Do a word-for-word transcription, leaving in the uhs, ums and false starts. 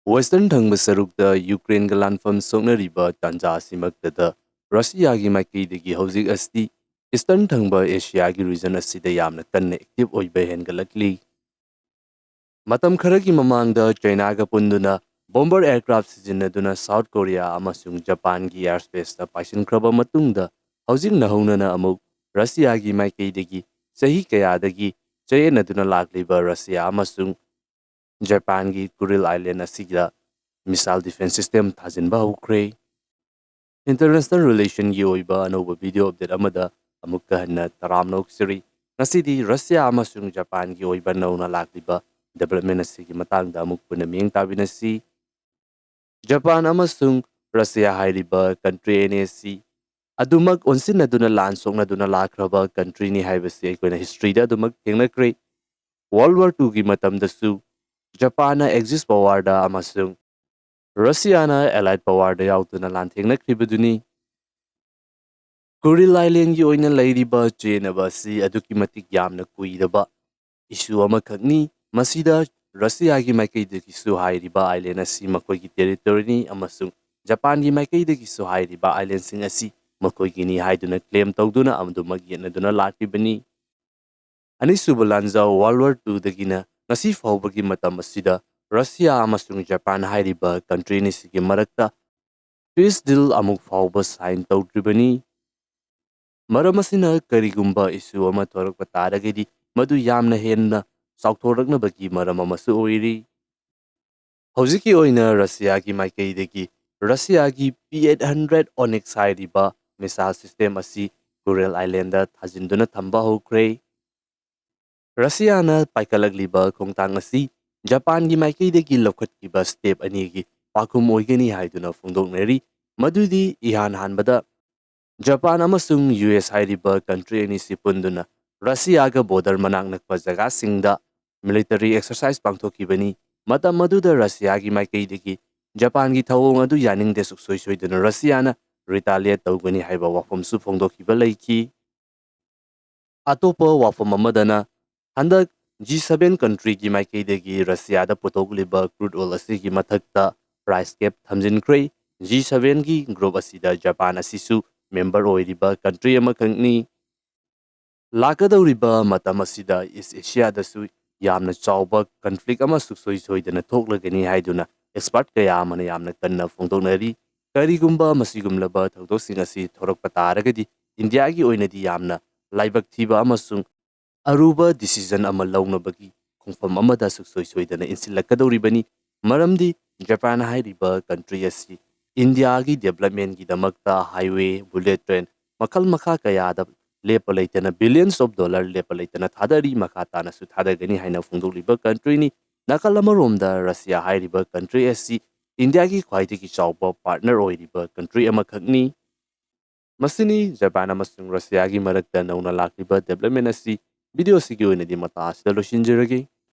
Western ꯊꯪꯕ ꯁꯔꯨꯛꯇ ꯌꯨꯀ꯭ꯔꯦꯟꯒ ꯂꯥꯟꯐꯝ ꯁꯣꯛꯅꯔꯤꯕ ꯇꯥꯟꯖꯥ ꯑꯁꯤꯃꯛꯇꯗ ꯔꯁꯤꯌꯥꯒꯤ ꯃꯥꯏꯀꯩꯗꯒꯤ ꯍꯧꯖꯤꯛ ꯑꯁꯤ Eastern ꯊꯪꯕ ꯑꯦꯁꯤꯌꯥꯒꯤ region ꯑꯁꯤꯗ ꯌꯥꯝꯅ ꯀꯟꯅ active ꯑꯣꯏꯕ ꯍꯦꯟꯒꯠꯂꯛꯂꯤ꯫ ꯃꯇꯝ ꯈꯔꯒꯤ ꯃꯃꯥꯡꯗ ꯆꯥꯏꯅꯥꯒ ꯄꯨꯟꯗꯨꯅ bomber aircraft ꯁꯤꯖꯤꯟꯅꯗꯨꯅ South Korea ꯑꯃꯁꯨꯡ ꯖꯄꯥꯟꯒꯤ airspace ꯇ ꯄꯥꯏꯁꯤꯟꯈ꯭ꯔꯕ ꯃꯇꯨꯡꯗ, ꯍꯧꯖꯤꯛ ꯅꯧꯍꯧꯅꯅ ꯑꯃꯨꯛ ꯔꯁꯤꯌꯥꯒꯤ ꯃꯥꯏꯀꯩꯗꯒꯤ ꯆꯍꯤ ꯀꯌꯥꯗꯒꯤ ꯆꯌꯦꯠꯅꯗꯨꯅ ꯂꯥꯛꯂꯤꯕ ꯔꯁꯤꯌꯥ ꯑꯃꯁꯨꯡ ꯖꯄꯥꯟꯒꯤ Kuril Island ꯑꯁꯤꯗ missile defense system ꯊꯥꯖꯤꯟꯕ ꯍꯧꯈ꯭ꯔꯦ꯫ International relation ꯒꯤ ꯑꯣꯏꯕ ꯑꯅꯧꯕ video update ꯑꯃꯗ ꯑꯃꯨꯛꯀ ꯍꯟꯅ ꯇꯔꯥꯝꯅ ꯑꯣꯛꯆꯔꯤ꯫ ꯉꯁꯤꯗꯤ ꯔꯁꯤꯌꯥ ꯑꯃꯁꯨꯡ ꯖꯄꯥꯟꯒꯤ ꯑꯣꯏꯕ ꯅꯧꯅ ꯂꯥꯛꯂꯤꯕ development ꯑꯁꯤꯒꯤ ꯃꯇꯥꯡꯗ ꯑꯃꯨꯛ ꯄꯨꯟꯅ ꯃꯤꯠꯌꯦꯡ ꯇꯥꯃꯤꯟꯅꯁꯤ꯫ ꯖꯄꯥꯟ ꯑꯃꯁꯨꯡ ꯔꯁꯤꯌꯥ ꯍꯥꯏꯔꯤꯕ country ꯑꯅꯤ ꯑꯁꯤ ꯑꯗꯨꯃꯛ ꯑꯣꯟꯁꯤꯟꯅꯗꯨꯅ ꯂꯥꯟ ꯁꯣꯛꯅꯗꯨꯅ ꯂꯥꯛꯈ꯭ꯔꯕ country ꯅꯤ ꯍꯥꯏꯕꯁꯤ ꯑꯩꯈꯣꯏꯅ history ꯗ ꯑꯗꯨꯃꯛ ꯊꯦꯡꯅꯈ꯭ꯔꯦ꯫ World War Two ꯒꯤ ꯃꯇꯝꯗꯁꯨ ꯖꯄꯥꯟꯅ Axis power ꯗ ꯑꯃꯁꯨꯡ ꯔꯁꯤꯌꯥꯅ allied power ꯗ ꯌꯥꯎꯗꯨꯅ ꯂꯥꯟꯊꯦꯡꯅꯈ꯭ꯔꯤꯕꯗꯨꯅꯤ꯫ Kuril Island ꯒꯤ ꯑꯣꯏꯅ ꯂꯩꯔꯤꯕ ꯆꯌꯦꯠꯅꯕ ꯑꯁꯤ ꯑꯗꯨꯛꯀꯤ ꯃꯇꯤꯛ ꯌꯥꯝꯅ ꯀꯨꯏꯔꯕ issue ꯑꯃꯈꯛꯅꯤ꯫ ꯃꯁꯤꯗ ꯔꯁꯤꯌꯥꯒꯤ ꯃꯥꯏꯀꯩꯗꯒꯤꯁꯨ ꯍꯥꯏꯔꯤꯕ island ꯑꯁꯤ ꯃꯈꯣꯏꯒꯤ territory ꯅꯤ ꯑꯃꯁꯨꯡ ꯖꯄꯥꯟꯒꯤ ꯃꯥꯏꯀꯩꯗꯒꯤꯁꯨ ꯍꯥꯏꯔꯤꯕ island ꯁꯤꯡ ꯑꯁꯤ ꯃꯈꯣꯏꯒꯤꯅꯤ ꯍꯥꯏꯗꯨꯅ claim ꯇꯧꯗꯨꯅ ꯑꯗꯨꯃꯛ ꯌꯦꯠꯅꯗꯨꯅ ꯂꯥꯛꯂꯤꯕꯅꯤ꯫ ꯑꯅꯤꯁꯨꯕ ꯂꯥꯟꯖꯥꯎ World War Two ꯗꯒꯤꯅ ꯉꯁꯤ ꯐꯥꯎꯕꯒꯤ ꯃꯇꯝ ꯑꯁꯤꯗ ꯔꯁꯤꯌꯥ ꯑꯃꯁꯨꯡ ꯖꯄꯥꯟ ꯍꯥꯏꯔꯤꯕ country ꯑꯅꯤꯁꯤꯒꯤ ꯃꯔꯛꯇ peace deal ꯑꯃꯨꯛ ꯐꯥꯎꯕ sign ꯇꯧꯗ꯭ꯔꯤꯕꯅꯤ꯫ ꯃꯔꯝ ꯑꯁꯤꯅ ꯀꯔꯤꯒꯨꯝꯕ issue ꯑꯃ ꯊꯣꯔꯛꯄ ꯇꯥꯔꯒꯗꯤ ꯃꯗꯨ ꯌꯥꯝꯅ ꯍꯦꯟꯅ ꯆꯥꯎꯊꯣꯔꯛꯅꯕꯒꯤ ꯃꯔꯝ ꯑꯃꯁꯨ ꯑꯣꯏꯔꯤ꯫ ꯍꯧꯖꯤꯛꯀꯤ ꯑꯣꯏꯅ ꯔꯁꯤꯌꯥꯒꯤ ꯃꯥꯏꯀꯩꯗꯒꯤ ꯔꯁꯤꯌꯥꯒꯤ P eight hundred Onyx ꯍꯥꯏꯔꯤꯕ missile system ꯑꯁꯤ Kuril Island ꯊꯥꯖꯤꯟꯗꯨꯅ ꯊꯝꯕ ꯍꯧꯈ꯭ꯔꯦ꯫ ꯔꯁꯤꯌꯥꯅ ꯄꯥꯏꯈꯠꯂꯛꯂꯤꯕ ꯈꯣꯡꯊꯥꯡ ꯑꯁꯤ ꯖꯄꯥꯟꯒꯤ ꯃꯥꯏꯀꯩꯗꯒꯤ ꯂꯧꯈꯠꯈꯤꯕ step ꯑꯅꯤꯒꯤ ꯄꯥꯎꯈꯨꯝ ꯑꯣꯏꯒꯅꯤ ꯍꯥꯏꯗꯨꯅ ꯐꯣꯡꯗꯣꯛꯅꯔꯤ꯫ ꯃꯗꯨꯗꯤ ꯏꯍꯥꯟ ꯍꯥꯟꯕꯗ ꯖꯄꯥꯟ ꯑꯃꯁꯨꯡ U S ꯍꯥꯏꯔꯤꯕ country ꯑꯅꯤꯁꯤ ꯄꯨꯟꯗꯨꯅ ꯔꯁꯤꯌꯥꯒ border ꯃꯅꯥꯛ ꯅꯛꯄ ꯖꯒꯥꯁꯤꯡꯗ military exercise ꯄꯥꯡꯊꯣꯛꯈꯤꯕꯅꯤ꯫ ꯃꯇꯝ ꯑꯗꯨꯗ ꯔꯁꯤꯌꯥꯒꯤ ꯃꯥꯏꯀꯩꯗꯒꯤ ꯖꯄꯥꯟꯒꯤ ꯊꯧꯑꯣꯡ ꯑꯗꯨ ꯌꯥꯅꯤꯡꯗꯦ ꯁꯨꯛꯁꯣꯏ ꯁꯣꯏꯗꯅ ꯔꯁꯤꯌꯥꯅ retaliate ꯇꯧꯒꯅꯤ ꯍꯥꯏꯕ ꯋꯥꯐꯝꯁꯨ ꯐꯣꯡꯗꯣꯛꯈꯤꯕ ꯂꯩꯈꯤ꯫ ꯑꯇꯣꯞꯄ ꯋꯥꯐꯝ ꯑꯃꯗꯅ ꯍꯟꯗꯛ G seven countryꯒꯤ ꯃꯥꯏꯀꯩꯗꯒꯤ ꯔꯁꯤꯌꯥꯗ ꯄꯨꯊꯣꯛꯂꯤꯕ crude oil ꯑꯁꯤꯒꯤ ꯃꯊꯛꯇ price cap ꯊꯝꯖꯤꯟꯈ꯭ꯔꯦ꯫ G sevenꯒꯤ group ꯑꯁꯤꯗ ꯖꯄꯥꯟ ꯑꯁꯤꯁꯨ member ꯑꯣꯏꯔꯤꯕ country ꯑꯃꯈꯛꯅꯤ꯫ ꯂꯥꯛꯀꯗꯧꯔꯤꯕ ꯃꯇꯝ ꯑꯁꯤꯗ East Asiaꯗꯁꯨ ꯌꯥꯝꯅ ꯆꯥꯎꯕ conflict ꯑꯃ ꯁꯨꯡꯁꯣꯏ ꯁꯣꯏꯗꯅ ꯊꯣꯛꯂꯒꯅꯤ ꯍꯥꯏꯗꯨꯅ expert ꯀꯌꯥ ꯑꯃꯅ ꯌꯥꯝꯅ ꯀꯟꯅ ꯐꯣꯡꯗꯣꯛꯅꯔꯤ꯫ ꯀꯔꯤꯒꯨꯝꯕ ꯃꯁꯤꯒꯨꯝꯂꯕ ꯊꯧꯗꯣꯛꯁꯤꯡ ꯑꯁꯤ ꯊꯣꯔꯛꯄ ꯇꯥꯔꯒꯗꯤ ꯏꯟꯗꯤꯌꯥꯒꯤ ꯑꯣꯏꯅꯗꯤ ꯌꯥꯝꯅ ꯂꯥꯏꯕꯛ ꯊꯤꯕ ꯑꯃꯁꯨꯡ ꯑꯔꯨꯕ decision ꯑꯃ ꯂꯧꯅꯕꯒꯤ ꯈꯣꯡꯐꯝ ꯑꯃꯗ ꯁꯨꯡꯁꯣꯏ ꯁꯣꯏꯗꯅ ꯏꯟꯁꯤꯜꯂꯛꯀꯗꯧꯔꯤꯕꯅꯤ꯫ ꯃꯔꯝꯗꯤ ꯖꯄꯥꯟ ꯍꯥꯏꯔꯤꯕ country ꯑꯁꯤ ꯏꯟꯗꯤꯌꯥꯒꯤ developmentꯒꯤꯗꯃꯛꯇ highway, bullet train, ꯃꯈꯜ ꯃꯈꯥ ꯀꯌꯥꯗ ꯂꯦꯞꯄ ꯂꯩꯇꯅ billions of dollar ꯂꯦꯞꯄ ꯂꯩꯇꯅ ꯊꯥꯗꯔꯤ, ꯃꯈꯥ ꯇꯥꯅꯁꯨ ꯊꯥꯗꯒꯅꯤ ꯍꯥꯏꯅ ꯐꯣꯡꯗꯣꯛꯂꯤꯕ countryꯅꯤ꯫ ꯅꯥꯀꯜ ꯑꯃꯔꯣꯝꯗ ꯔꯁꯤꯌꯥ ꯍꯥꯏꯔꯤꯕ country ꯑꯁꯤ ꯏꯟꯗꯤꯌꯥꯒꯤ ꯈ꯭ꯋꯥꯏꯗꯒꯤ ꯆꯥꯎꯕ partner ꯑꯣꯏꯔꯤꯕ country ꯑꯃꯈꯛꯅꯤ꯫ ꯃꯁꯤꯅꯤ ꯖꯄꯥꯟ ꯑꯃꯁꯨꯡ ꯔꯁꯤꯌꯥꯒꯤ ꯃꯔꯛꯇ ꯅꯧꯅ ꯂꯥꯛꯂꯤꯕ development ꯑꯁꯤ꯫ Video ꯑꯁꯤꯒꯤ ꯑꯣꯏꯅꯗꯤ ꯃꯇꯥ ꯑꯁꯤꯗ ꯂꯣꯏꯁꯤꯟꯖꯔꯒꯦ꯫